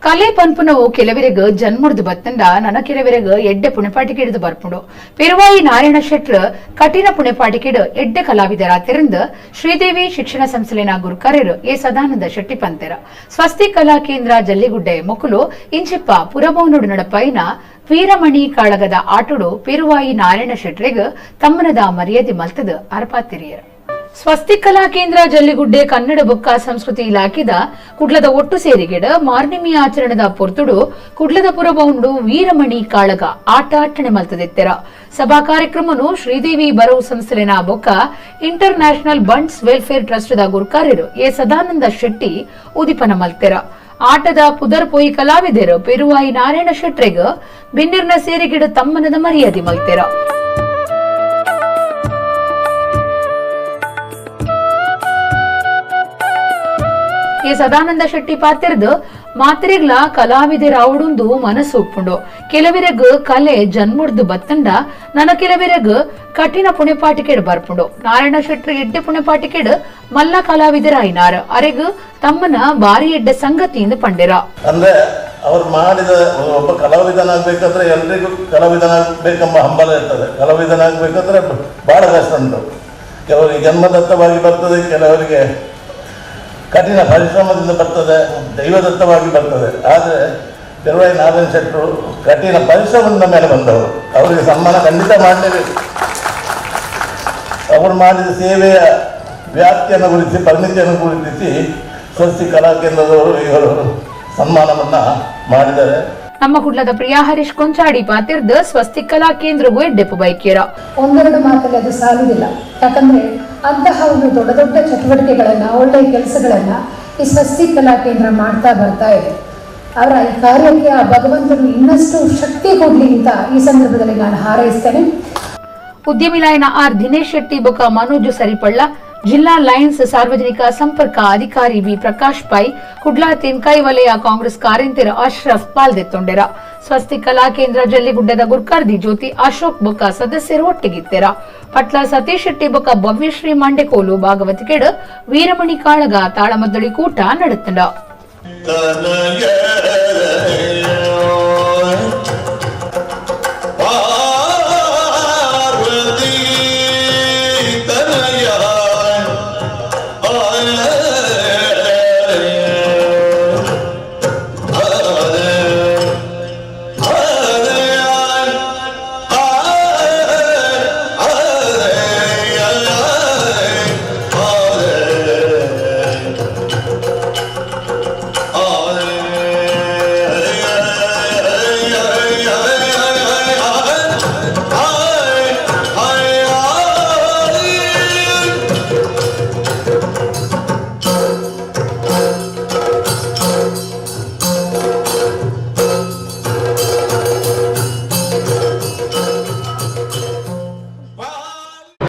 ಕಲೆ ಪನ್ಪುನವು ಕೆಲವರಿಗ ಜನ್ಮುರ್ದು ಬತ್ತಂಡ ನನ ಕೆಲವರಿಗ ಎಡ್ಡೆ ಪುಣೆಪಾಟಿಕೆಡ್ದು ಬರ್ಪುಂಡು. ಪೆರುವಾಯಿ ನಾರಾಯಣ ಶೆಟ್ರು ಕಠಿಣ ಪುಣೆಪಾಟಿಕೆಡ್ ಎಡ್ಡೆ ಕಲಾವಿದರಾತಿರಂದ ಶ್ರೀದೇವಿ ಶಿಕ್ಷಣ ಸಂಸ್ಥೆನ ಗುರುಕಾರ್ಯರು ಎ ಸದಾನಂದ ಶೆಟ್ಟಿ ಪಂತೆರ. ಸ್ವಸ್ತಿ ಕಲಾ ಕೇಂದ್ರ ಜಲ್ಲಿಗುಡ್ಡೆ ಮೊಕುಲು ಇಂಚಿಪ್ಪ ಪುರಭವನೋಡು ನಡಪೈನ ವೀರಮಣಿ ಕಾಳಗದ ಆಟೋಡು ಪೆರುವಾಯಿ ನಾರಾಯಣ ಶೆಟ್ರೆಗ್ ತಮ್ಮನದ ಮರ್ಯಾದೆ ಮಲ್ತದ ಅರ್ಪಾತಿರಿಯರು. ಸ್ವಸ್ತಿ ಕಲಾ ಕೇಂದ್ರ ಜಲ್ಲಿಗುಡ್ಡೆ ಕನ್ನಡ ಬೊಕ್ಕ ಸಂಸ್ಕೃತಿ ಇಲಾಖೆದ ಕುಡ್ಲದ ಒಟ್ಟು ಸೇರಿಗೆಡ ಮಾರ್ನಿಮಿ ಆಚರಣೆದ ಪೊರ್ತುಡು ಕುಡ್ಲದ ಪುರಭವನುಡು ವೀರಮಣಿ ಕಾಳಗ ಆಟ ಅಟ್ಟಣೆ ಮಲ್ತದಿತ್ತೆರ. ಸಭಾ ಕಾರ್ಯಕ್ರಮನು ಶ್ರೀದೇವಿ ಬರವು ಸಂಸ್ಥೆನ ಬೊಕ್ಕ inter national bunts welfare trust the ಗುರುಕಾರ್ಯರು A Sadananda Shetty ಉದಿಪನ ಮಲ್ತೆರ. ಆಟದ ಪುದರ್ ಪೋಯಿ ಕಲಾವಿದರು ಪೆರುವಾಯಿ ನಾರಾಯಣ ಶೆಟ್ರೆಗ್ ಬಿನ್ನಿರ್ನ ಸೇರಿಗೆಡ ತಮ್ಮನದ ಮರ್ಯಾದೆ ಮಲ್ತೆರ. ಎ ಸದಾನಂದ ಶೆಟ್ಟಿ ಪಾತಿರ್ದು ಮಾತ್ರೆಗ್ಲ ಕಲಾವಿದರಾವುಡುಂದು ಮನಸ್ಸು ಉಪ್ಪುಂಡು. ಕೆಲವಿರಗ್ ಕಲೆ ಜನ್ಮುಡ್ದು ಬತ್ತಂಡ ನನ ಕೆಲವಿರಗ್ ಕಠಿಣ ಪುಣೆಪಾಟಿಕೆಡ್ ಬರ್ಪುಂಡು. ನಾರಾಯಣ ಶೆಟ್ರು ಎಡ್ಡೆ ಪುಣೆಪಾಟಿಕೆಡ್ ಮಲ್ಲ ಕಲಾವಿದರಾಯಿನಾರ ಅರೆಗ್ ತಮ್ಮನ ಬಾರಿ ಎಡ್ಡೆ ಸಂಗತಿಯಿಂದ ಪಂಡಿರ. ಅಂದ್ರೆ ಅವರು ಮಾಡಿದ ಒಬ್ಬ ಕಲಾವಿದನಾಗಬೇಕಂದ್ರೆ ಎಲ್ರಿಗೂ ಕಲಾವಿದನಾಗಬೇಕೆಂಬ ಹಂಬಲ ಇರ್ತದೆ. ಕಲಾವಿದನಾಗಬೇಕಂದ್ರೆ ಬಹಳ ಕಷ್ಟ ಉಂಟು. ಕೆಲವರಿಗೆ ಜನ್ಮದತ್ತವಾಗಿ ಬರ್ತದೆ, ಕೆಲವರಿಗೆ ಕಠಿಣ ಪರಿಶ್ರಮದಿಂದ ಬರ್ತದೆ, ದೈವದತ್ತವಾಗಿ ಬರ್ತದೆ. ಆದರೆ ಪೆರುವಾಯಿ ನಾರಾಯಣ ಶೆಟ್ಟರು ಕಠಿಣ ಪರಿಶ್ರಮದ ಮೇಲೆ ಬಂದವರು. ಅವರಿಗೆ ಸನ್ಮಾನ ಖಂಡಿತ ಮಾಡಲೇಬೇಕು. ಅವರು ಮಾಡಿದ ಸೇವೆಯ ವ್ಯಾಪ್ತಿಯನ್ನು ಗುರುತಿಸಿ, ಪರಿಣಿತಿಯನ್ನು ಗುರುತಿಸಿ ಸ್ವಸ್ತಿ ಕಲಾ ಕೇಂದ್ರದವರು ಇವರು ಸನ್ಮಾನವನ್ನು ಮಾಡಿದ್ದಾರೆ. ನಮ್ಮ ಕುಡ್ಲದ ಪ್ರಿಯಾ ಹರೀಶ್ ಕೊಂಚಾಡಿ ಪಾತಿರ್ದ ಸ್ವಸ್ತಿ ಕಲಾ ಕೇಂದ್ರಗೂ ಎಡ್ಡೆಪ್ಪು ಬೈಕೇರ. ಒಂದೆರಡು ಮಾತಲ್ಲಿ ಅದು ಸಾಲುವುದಿಲ್ಲ. ಯಾಕಂದ್ರೆ ಅಂತಹ ಒಂದು ದೊಡ್ಡ ದೊಡ್ಡ ಚಟುವಟಿಕೆಗಳನ್ನ, ಒಳ್ಳೆಯ ಕೆಲಸಗಳನ್ನ ಈ ಸ್ವಸ್ತಿ ಕಲಾ ಕೇಂದ್ರ ಮಾಡ್ತಾ ಬರ್ತಾ ಇದೆ. ಅವರ ಈ ಕಾರ್ಯಕ್ಕೆ ಆ ಭಗವಂತನು ಇನ್ನಷ್ಟು ಶಕ್ತಿ ಕೊಡ್ಲಿ ಅಂತ ಈ ಸಂದರ್ಭದಲ್ಲಿ ನಾನು ಹಾರೈಸ್ತೇನೆ. ಉದ್ಯಮಿ ಲಾಯನ ಆರ್ ದಿನೇಶ್ ಶೆಟ್ಟಿ ಬೊಕ ಮನೋಜ್ ಸರಿಪಳ್ಳ, ಜಿಲ್ಲಾ ಲಯನ್ಸ್ ಸಾರ್ವಜನಿಕ ಸಂಪರ್ಕ ಅಧಿಕಾರಿ ವಿ ಪ್ರಕಾಶ್ ಪೈ, ಕುಡ್ಲಾ ತೆನ್ಕಾಯಿ ವಲಯ ಕಾಂಗ್ರೆಸ್ ಕಾರ್ಯಂತೆರ ಅಶ್ರಫ್ ಪಾಲ್ದೆತ್ತೊಂಡೆರ. ಸ್ವಸ್ತಿ ಕಲಾ ಕೇಂದ್ರ ಜಲ್ಲಿಗುಡ್ಡದ ಗುರ್ಕಾರ್ದಿ ಜ್ಯೋತಿ ಅಶೋಕ್ ಬೊಕ್ಕ ಸದಸ್ಯರು ಒಟ್ಟಿಗಿತ್ತೆರ. ಪಟ್ಲ ಸತೀಶ್ ಶೆಟ್ಟಿ ಬೊಕ್ಕ ಭವ್ಯಶ್ರೀ ಮಂಡೆಕೋಲು ಭಾಗವತಿಕೆಡ್ ವೀರಮಣಿ ಕಾಳಗ ತಾಳಮದ್ದಳಿ ಕೂಟ ನಡೆತ್ತಂಡ.